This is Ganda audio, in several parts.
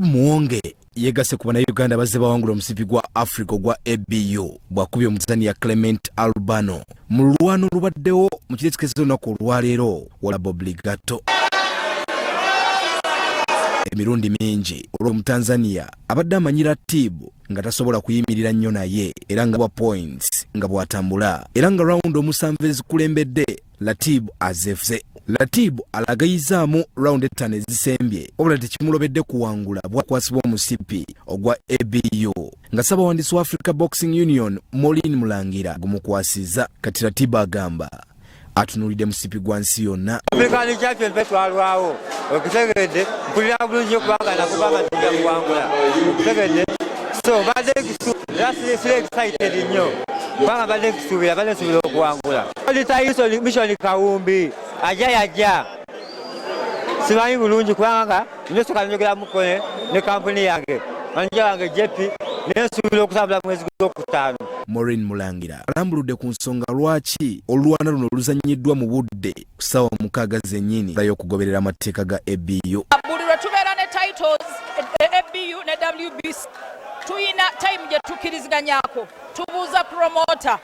Muwonge yegasse ku Bannayuganda bazze bawangula omusipi gwa Africa ogwa ABU bw'akubye Omutanzania Clement Albano mu lulwano olubaddewo mu kiro ekikeesezza olunaku olwaleero wala Bobligato emirundi mingi olw'Omutanzania abadde amanyira Tibu nga tasobola kuyimirira nnyo naye era nga bwa points nga bw'atambula era nga rawundi omusanvu ezikulembedde Latib azefuze. Latib alagayizaamu rawundi ettaano ezisembye wabula tekimulobedde kuwangula bwakwasibwa omusipi ogwa ABU nga ssabawandiisi wa Africa Boxing Union Maureen Mulangira gumukwasiza. Kati Latib agamba atunulidde musipi gwa nsi yonna. African Champion fe twalwawo, okitegedde? Mpulira bulungi nnyo kubanga nakubanga tujja kuwangula, okitegedde? So mbadde era siri excited nnyo kubanga mbadde nkisuubira, mbadde nsuubira okuwangula. Olitayiso Mission Kawumbi ajja yajja simanyi bulungi kubanga nyosoka njogeramuko ne kampuni yange, manager wange JP, nensuubira okutambula mwezi gwokutaano. Maureen Mulangira alambuludde ku nsonga lwaki olulwana luno luzannyiddwa mu budde ku ssaawa 6 zennyini y'okugoberera amateeka ga ABU. Buli lwe tubeera ne titles ABU ne WBC, tuyina time gye tukkiriziganyako. Tubuuza promoter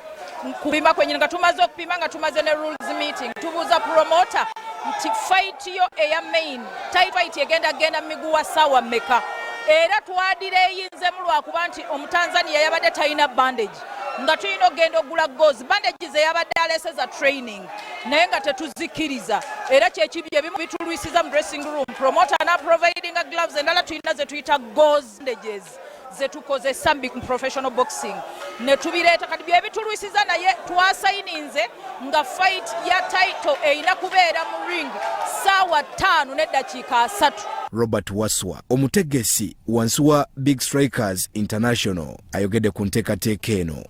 kupima kwenyini, nga tumaze okupima, nga tumaze ne rules meeting, tubuuza promoter nti fight yo eya main title fight egenda genda miguwa ssaawa mmeka? Era twadireeyinzemu lwakuba nti Omutanzania yabadde talina bandage, nga tulina okugenda okugula gauze. Bandage ze yabadde alese za training, naye nga tetuzikkiriza. Era kyekibi ebimu bitulwisiza mu dressing room. Promoter na providinga gloves endala, tulina ze tuyita gauze bandages zetukozesa mu professional boxing, ne tubireeta. Kati byebitulwisiza, naye twasayininze nga fight ya title erina kubeera mu ring saawa 5:30. Robert Waswa, omutegesi wansi wa Big Strikers International, ayogedde ku nteekateeka eno,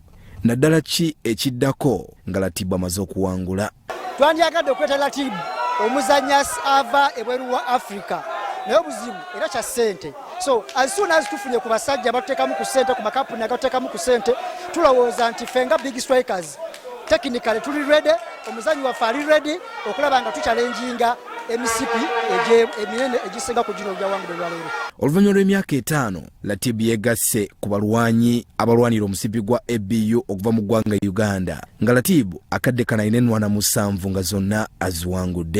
naddala ki ekiddako nga Latibu amaze okuwangula. Twandyagadde okweta Latibu omuzanyi ava ebweru wa Africa, naye obuzibu era kya ssente. So as soon as tufunye ku basajja batuteekamu ku ssente, ku makampuni agatuteekamu ku ssente, tulowooza nti ffe nga Big Strikers technically tuli ready, omuzanyi waffe ali ready okulaba nga tuchallenginga emisipi eminene egisinga ku gino egyawangula olwaleero. Oluvannyuma lw'emyaka 5, Latib yegasse ku balwanyi abalwanira omusipi gwa ABU okuva mu ggwanga Uganda, nga Latib akadde kano alina ennwana 7 nga zonna aziwangudde.